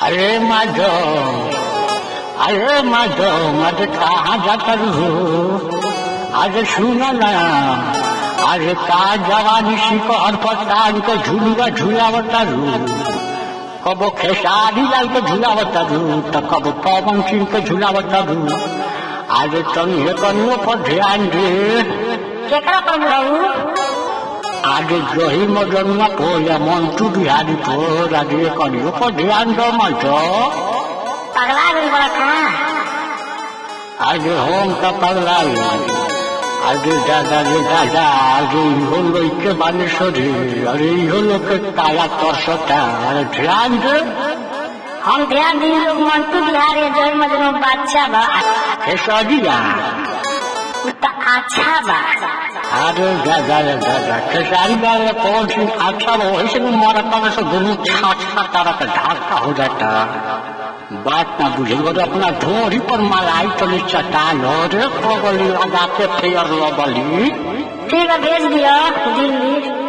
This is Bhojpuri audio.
अरे माधव, अरे माधव, अरे कहाँ जाता हो? अरे सुनो ना, अरे का जवानी सिपहर पर टांग के झुलुआ झुलावता रू। कबो खेसारी लाल के झुलावता रू तो कबो पवन सिंह के झुलावता रू। अरे तनी हे कनियो पर ध्यान दे। केकरा पर बुढ़ऊ? आगे जही मजनुआ पो या मंटू बिहारी पो, आगे कनियो पर ध्यान दो मत। पगला गइल बड़ा का? आगे होम का पगला। आगे दादा रे दादा, आगे इहो लइके बाने सरे। अरे इहो लोग के काया तरसता। अरे ध्यान दे। हम ध्यान दी लोग मंटू बिहारी जय मजनू बादशाह बा। खेसारिया उ त अच्छा बा। अरे दादा रे दादा, खेसारी लाल कौन सी अच्छा वो ऐसे में मारा में से दोनों छा छा तारा का ढाका हो जाता। बात ना बुझे बोले अपना ढोरी पर मलाई चली चटाल रे पगली लगा के फेयर लबली। ठीक है, भेज दियो दिल्ली।